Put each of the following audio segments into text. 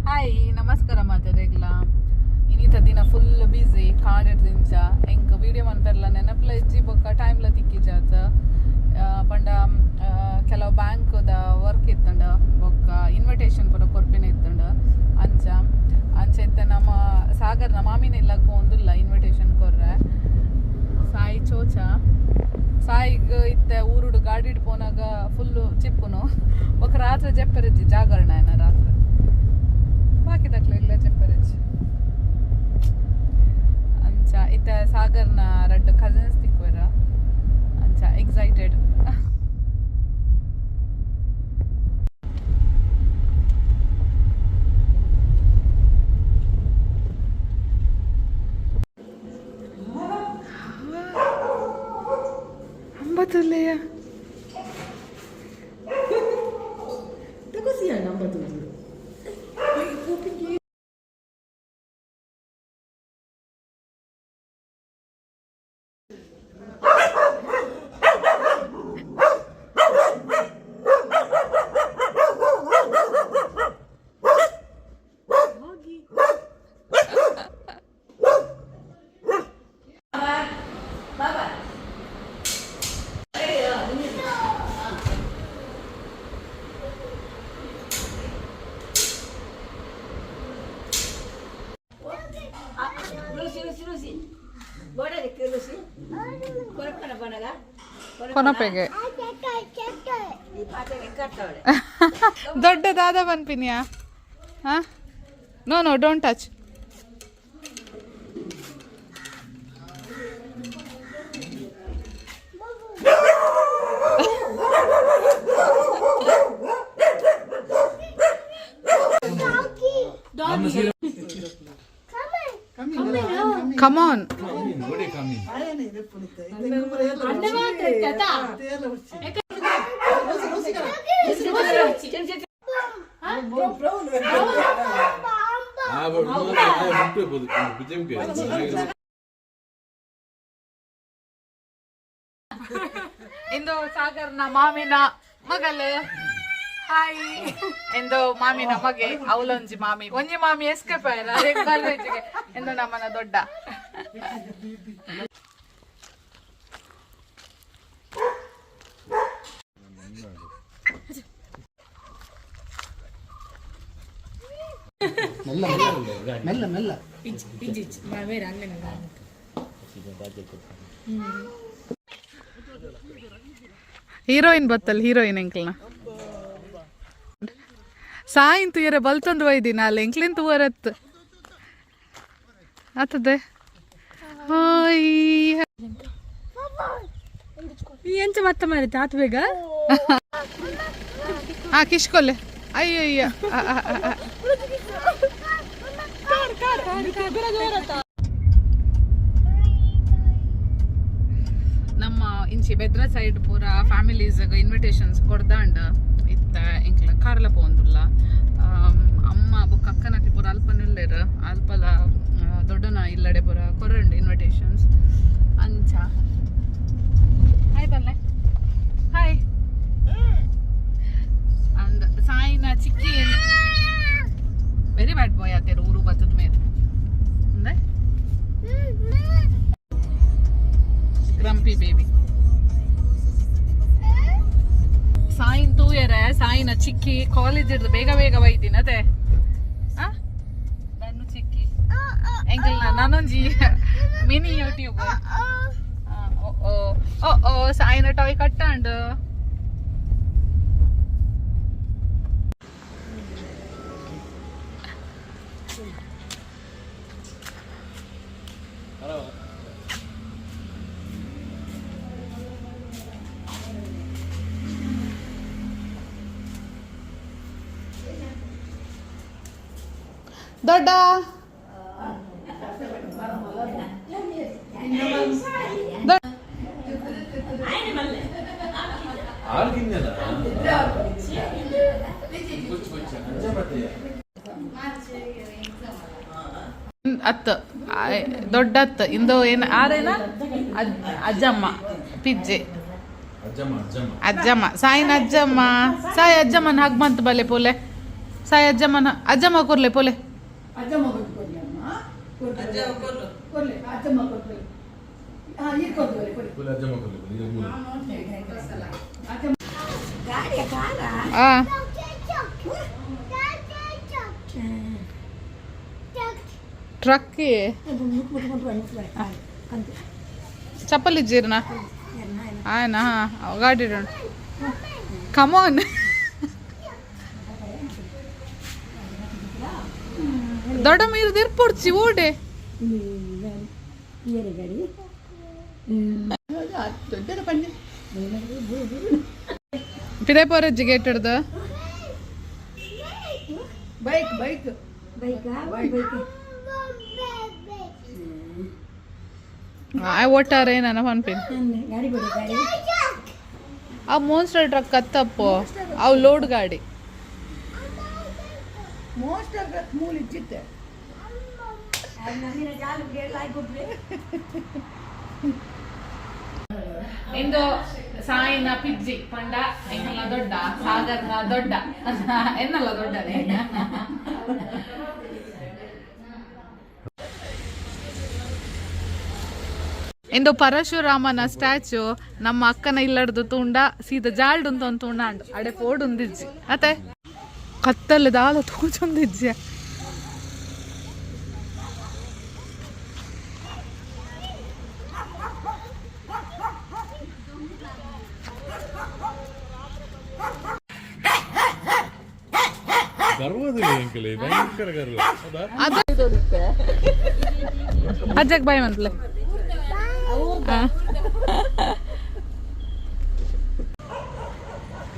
Hi, ನಮಸ್ಕಾರ ಮಾತೆರೆಗ್ಲ. ಇನ್ನಿತ ದಿನ full busy ಕಾಡೆಡ್ ದಿಂಚ. ಎಂಕ್ ವಿಡಿಯೋ ಮನ್ಪೆರ್ಲ ನೆನಪುಲ ಇಜ್ಜಿ, ಬೊಕ್ಕ ಟೈಮ್ಲ ತಿಕ್ಕಿಜಾತ. ಪಂಡ ಕೆಲವು ಬ್ಯಾಂಕ್ದ ವರ್ಕ್ ಇತ್ತಂಡ, ಬೊಕ್ಕ ಇನ್ವಿಟೇಷನ್ ಪೂರ ಕೊರ್ಪಿನ ಇತ್ತಂಡ. ಅಂಚ ಅಂಚ ಇತ್ತೆ ನಮ್ಮ ಸಾಗರ್ನ ಮಾಮಿನ ಇಲ್ಲಗ್ ಪೋಂದುಲ್ಲ ಇನ್ವಿಟೇಷನ್ ಕೊರ್ರೆ. ಸಾಯಿ ಚೋಚ ಸಾಯಿಗ್ ಇತ್ತೆ ಊರುಡು ಗಾಡಿಡ್ ಪೋನಾಗ ಫುಲ್ಲು ಚಿಪ್ಪುನು. ಬೊಕ್ಕ ರಾತ್ರಿ ಜೆಪ್ಪರಿಜ್ಜಿ, ಜಾಗರಣ ಏನ ರಾತ್ರಿ. ಬಾಕಿ ತಕ್ಲೆ ಇಲ್ಲ ಜೆಪ್ಪರಿಜ್ಜಿ. ಅಂಚ ಇತ್ತೆ ಸಾಗರ್ನ ರಡ್ಡ್ ಕಸಿನ್ಸ್ ತಿಕ್ಕುವೆರ, ಅಂಚ ಎಕ್ಸೈಟೆಡ್. ಅಂಬತ್ತುಲ್ಲೆಯ. ಕೊನಪೆಗೆ ದೊಡ್ಡ ದಾದ ಬನ್ಪಿನಿಯಾ? ಹಾ, no no, don't touch. Come on. ಇಂದು ಸಾಗರ್ನ ಮಾಮಿನ ಮಗಲ್. ಹಾಯ್. ಎಂದು ಮಾಮಿನ ಮಗೆ, ಅವಲೊಂಜಿ ಮಾಮಿ, ಒಂಜಿ ಮಾಮಿ ಎಸ್ಕೇಪ್ ಆಯ್ರ ಕಾಲೇಜಿಗೆ. ಎಂದು ನಮ್ಮನ ದೊಡ್ಡ. ಮೆಲ್ಲ ಮೆಲ್ಲ ಮೆಲ್ಲ. Heroine ಬತ್ತಲ್, heroine ಎಂಕ್ಲ್ನ. ಸಾಯಿನ್ ತುಯರೆ ಬಲ್ತೊಂದು ಒಯ್ದಿನ ಅಲ್ಲಿ ಎಂಕ್ಲಿನ್ ತೂವರತ್ ಆತದೆ. ಹಾಯ್. ಎಂಚ ಮತ್ತೆ ಮಾರಿತ ಆತು ಬೇಗ. ಹಾ, ಕಿಶ್ಕೊಲ್ಲೆ. ಅಯ್ಯೋ ಅಯ್ಯೋ. ಆ, ಆ, ಆ, ಆ. ನಮ್ಮ ಇಂಚಿ ಬೆದ್ರ ಸೈಡ್ ಪೂರ ಫ್ಯಾಮಿಲೀಸ್ ಇನ್ವಿಟೇಷನ್ಸ್ ಕೊಡ್ದಾಂಡ್. ಇತ್ತ ಎಂಕ್ಲ ಕಾರ್ಲ ಪೋಂದುಲ್ಲ. ಅಮ್ಮ ಬೊಕ್ಕ ಅಕ್ಕನಕ್ಲು ಪೂರ ಅಲ್ಪನಿಲ್ಲೆರ್. ಅಲ್ಪಲ ದೊಡ್ಡನ ಇಲ್ಲಡೆ ಪೂರ ಕೊರಂಡ್ ಇನ್ವಿಟೇಷನ್ಸ್. ಅಂಚ ಹಾಯ್ ಬಲ್ಲೆ, ಹಾಯ್. ಅಂಡ್ ಸಾಯಿನ ಚಿಕ್ಕಿ ವೆರಿ ಬ್ಯಾಡ್ ಬಾಯ್ ಆತೇರು ಊರು ಬತ್ತದ ಮೇಲೆ. ಅಂದ್ರೆ ಗ್ರಂಪಿ ಬೇಬಿ. ಸಾಯಿನ್ ತೂಯರೆ ಸಾಯಿನ ಚಿಕ್ಕಿ ಕಾಲೇಜ್ ಹಿಡ್ದು ಬೇಗ ಬೇಗ ಬೈದಿನ ಅದೇ. ನನ್ನ ಚಿಕ್ಕಿ ಎಂಕಲ್ನ ನಾನೊಂಜಿ ಮಿನಿ ಯೂಟ್ಯೂಬ್. ಓ ಓ ಓ, ಸಾಯಿನ ಟಾಯ್ ಕಟ್ಟಾಂಡ್. ದೊಡ್ಡ ಅತ್ತ ದೊಡ್ಡತ್ತ ಇಂದು ಏನ ಆರೇನ ಅಜ್ಜಮ್ಮ ಪಿಜ್ಜೆ. ಅಜ್ಜಮ್ಮ ಸಾಯಿನ ಅಜ್ಜಮ್ಮ, ಸಾಯಿ ಅಜ್ಜಮ್ಮನ ಹಗ್ ಮಂತ್ ಬಲೆ ಪೋಲೆ. ಸಾಯಿ ಅಜ್ಜಮ್ಮನ ಅಜ್ಜಮ್ಮ ಕೊರ್ಲೆ ಪೋಲೆ. ಅಜ್ಜಮ್ಮ ಕೊರ್ಲೆ ಅಮ್ಮ, ಕೊರ್ಲೆ ಅಜ್ಜಮ್ಮ ಕೊರ್ಲೆ. ಹಾ, ಈ ಕೊರ್ಲೆ ಕೊಡಿ. ಆ ಟ್ರಕ್ ಚಪ್ಪಲಿ ಜೀರ್ಣ ಆಯ್ನಾ? ಗಾಡಿ ಕಮಾನ್. ದೊಡ್ಡ ಮೀರು ದಿರ್ಪೊಡ್ಚಿ ಓಡೆ. ಪಿದೆ ಪೋರಜ್ಜಿ ಗೇಟ್ ಹಿಡ್ದು. Bike bike. ಒಟ್ಟಾರೆ ನನ್ನ ಪನ್ಪಿನ್ ಆ ಮೋನ್ಸ್ಟರ್ ಟ್ರಕ್ ಕತ್ತಪ್ಪು, ಅವು ಲೋಡ್ ಗಾಡಿ. ಮೋಸ್ಟ್ ಮೂಲ ಇಜ್ಜಿತ್ತೆ. ಇಂದು ಸಾಯಿನ ಪಿಜ್ಜಿ ಪಂಡ ಎಂಕಲ್ನ ದೊಡ್ಡ, ಸಾಗರ್ನ ದೊಡ್ಡ, ಎನ್ನಲ್ಲ ದೊಡ್ಡನೇ. ಇಂದು ಪರಶುರಾಮನ ಸ್ಟ್ಯಾಚು ನಮ್ಮ ಅಕ್ಕನ ಇಲ್ಲಡ್ದು ತೂಂಡ ಸೀದ ಜಾಲ್ಡ್ ಅಂತ ಒಂದು ತೂಂಡ ಅಂಡು ಅಡೆ ಪೋಡುಂದಿಜ್ಜಿ ಅತ್ತೆ ಕತ್ತಲೆ ದಾಲ ತೋಚೊಂದಿಜ್ಜಿ. ಗರ್ವದಿಲ್ಲ ಅಂಕಲ್, ಭಯಂಕರ ಗರ್ವ ಹೌದಾ? ಅಜ್ಜಗ್ ಬಾಯ್ ಮನ್ಪ್ಲೆ.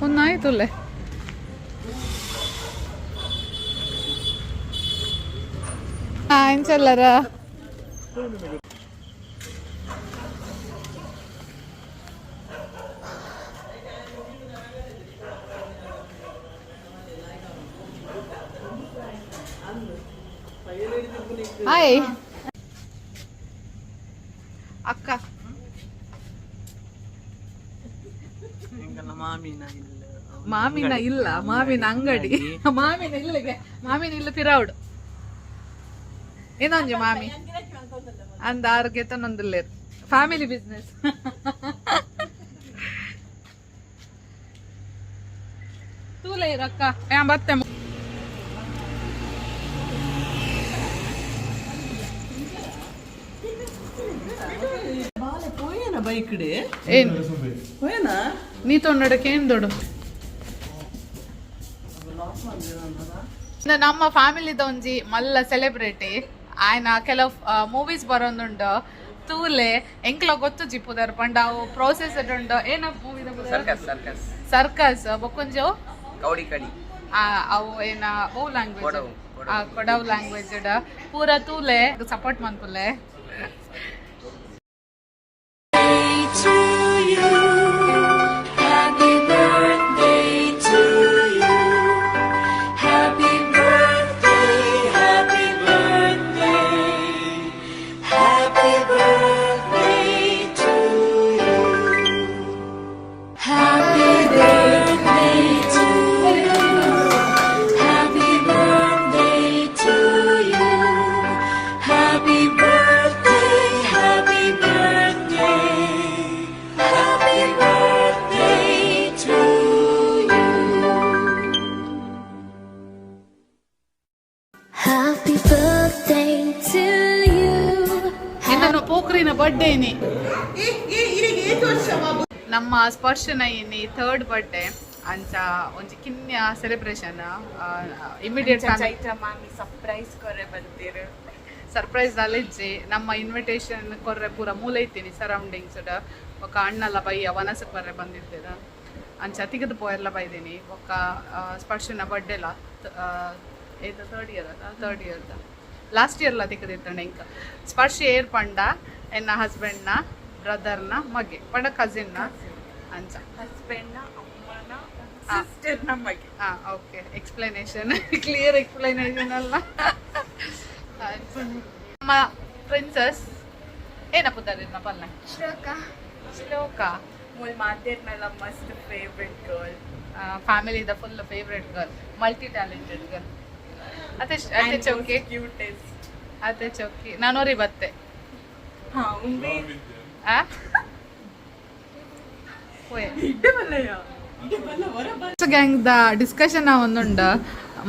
ಒಂದಾಯ್ತುಲ್ಲೆ. ಎಂಚಲ್ಲರ ಹಾಯ್ ಅಕ್ಕ. ಮಾಮಿನ ಇಲ್ಲ, ಮಾವಿನ ಅಂಗಡಿ, ಮಾಮಿನ ಇಲ್ಲಿಗೆ, ಮಾಮಿನ ಇಲ್ಲ ಪಿರಾವುಡು ಏನೊಂಜಿ ಮಾಮಿ ಅಂದ ಆರುಗೆ ತನ್ನೊಂದಿಲ್ಲೇರು ಫ್ಯಾಮಿಲಿ ಬಿಸ್ನೆಸ್ ತೂಲೆ ಇರಕ್ಕ ಬತ್ತೆ. ಪೋಯನ ಬೈಕ್ ಏನ್ ಪೋಯನ. ನೀ ತೊಂಡಕ್ಕೆ ಏನ್ ದೊಡ್ಡ ನಮ್ಮ ಫ್ಯಾಮಿಲಿದ ಒಂಜಿ ಮಲ್ಲ ಸೆಲೆಬ್ರಿಟಿ ಆಯ್ನ ಕೆಲವು ಮೂವೀಸ್ ಬರೋದುಂಡು ತೂಲೆ. ಎಂಕ್ಲ ಗೊತ್ತು ಜಿಪ್ಪುದಾರ್ ಪಂಡ ಅವು ಪ್ರೋಸೆಸ್ ಉಂಡು. ಏನ ಮೂವಿ? Circus circus. ಸರ್ಕಸ್ ಬೊಕ್ಕೊಂಜು ಕೌಡಿ ಕಡಿ. ಅವು ಏನ ಓ ಲ್ಯಾಂಗ್ವೇಜ್? ಕೊಡವು, ಕೊಡವು. ಕೊಡವು ಲ್ಯಾಂಗ್ವೇಜ್ ಪೂರ ತೂಲೆ, support ಮನ್ಪುಲೆ. To you. Happy birthday to you. Happy birthday, happy birthday. Happy birthday to you. Happy birthday to you. Happy birthday to you. Happy birthday, happy birthday. Happy birthday to you. Happy birthday to you. ಎನ್ನ ಪೋಖ್ರಿನ birthday ನೀ ನಮ್ಮ ಸ್ಪರ್ಶನ ಇನ್ನಿ third birthday ಅಂಚ ಒಂಜಿ ಕಿನ್ಯ celebration immediate. Chaitra ಮಾಮಿ surprise ಕೊರೆ ಬಂದಿರು. Surprise ಅಲ್ಲಿಜ್ಜಿ, ನಮ್ಮ invitation ಕೊರ್ರೆ ಪೂರ ಮೂಲ ಇತ್ತೀನಿ ಸರೌಂಡಿಂಗ್ಸ್ ಬೊಕ್ಕ ಅಣ್ಣಲ್ಲ ಬಯ್ಯ ವನಸಕ್ಕೆ ಬರ್ರೆ ಬಂದಿದ್ದೀರ. ಅಂಚ ತಿಗದು ಪೋಯೆಲ್ಲ ಬೈದೀನಿ. ಬೊಕ್ಕ ಸ್ಪರ್ಶನ ಬರ್ಡೇಲ ಏತ ಥರ್ಡ್ ಇಯರ್ ಅದ, ಥರ್ಡ್ ಇಯರ್ದ ಲಾಸ್ಟ್ ಇಯರ್ಲ ತಿಕ್ಕದಿತ್ತಂಡ. ಇಂಕ ಸ್ಪರ್ಶ ಏರ್ ಪಂಡ ಎನ್ನ ಹಸ್ಬೆಂಡ್ನ ಬ್ರದರ್ನ ಮಗೆ ಪಂಡ ಕಸಿನ್ನ ಅಂಚ. ಹಸ್ಬೆಂಡ್ ನ ಅಮ್ಮನ ಸಿಸ್ಟರ್ ನ ಮಗೆ. ಹಾ, ಓಕೆ, ಎಕ್ಸ್ಪ್ಲನೇಷನ್ ಕ್ಲಿಯರ್ ಎಕ್ಸ್ಪ್ಲನೇಷನ್ ಅಲ್ಲ. ನಮ್ಮ ಪ್ರಿನ್ಸಸ್ ಏನಪ್ಪ ಪಲ್ಲೆ? ಶ್ಲೋಕ. ಶ್ಲೋಕ. ಮೂಲ್ ಮಾತೆರ್ನಲ ಮಸ್ತ್ ಫೇವ್ರೆಟ್ ಗರ್ಲ್. ಫ್ಯಾಮಿಲಿದ full favourite girl, multi talented girl. ಅತೆ ಅತೆ ಚೌಕಿ. ಕ್ಯೂಟೆಸ್ಟ್. ಅತೆ ಚೌಕಿ, ನಾನೋರಿ ಬತ್ತೆ. ಹಾ, ಉಂಬೆ. ಆ ಹೋಯೆ. ಇಡ್ಡೆ ಬಲ್ಲಯ್ಯ, ಇಡ್ಡೆ ಬಲ್ಲ ಹೊರ. Gang the discussion ಒಂದುಂಡ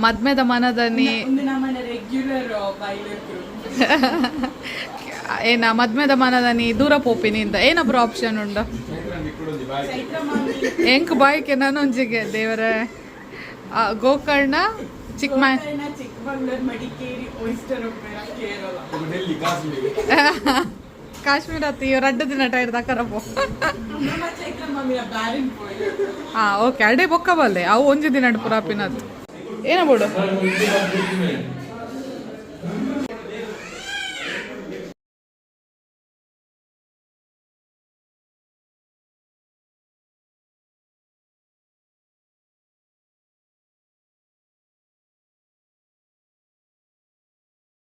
ಮದ್ಮೆದ ಮನದನಿ. ಒಂದು ನಮ್ಮನ ರೆಗ್ಯುಲರ್ ಬೈಲರ್ ಗ್ರೂಪ್. ಏನ ಮದ್ಮೆದ ಮನದನಿ ದೂರ ಪೋಪಿನಿಂದ ಏನೊಬ್ರು ಆಪ್ಷನ್ ಉಂಡು? ಚೈತ್ರ ಮಾಮಿ. ಎಂಕ್ ಬಾಯ್ಕೆ ನಾನೊಂಜಿಗೆ ದೇವರೇ. ಗೋಕರ್ಣ, ಚಿಕ್ಕಮ ಗೋಕರ್ಣ, ಚಿಕ್ಕಮಗಳೂರು, ಮಡಿಕೇರಿ, ಓಯಿಸ್ಟರ್ ಒಪ್ಪೇರ, ಕೇರಳ. ಡೆಲ್ಲಿ, ಕಾಶ್ಮೀರ. ಕಾಶ್ಮೀರ ಅತ್ತಿ ರಡ್ಡು ದಿನ ಟೈರ್ ದಕರಪೋ. ನಮ್ಮ ಚೈತ್ರ ಮಾಮಿನ ಬ್ಯಾರಿನ್ ಪೋಯಿ. ಹಾ, ಓಕೆ, ಅಡೆ ಬೊಕ್ಕ ಬಲ್ಲೆ ಅವು ಒಂಜಿ ದಿನ ಪುರಾಪಿನದು ಏನ ಬೋಡು.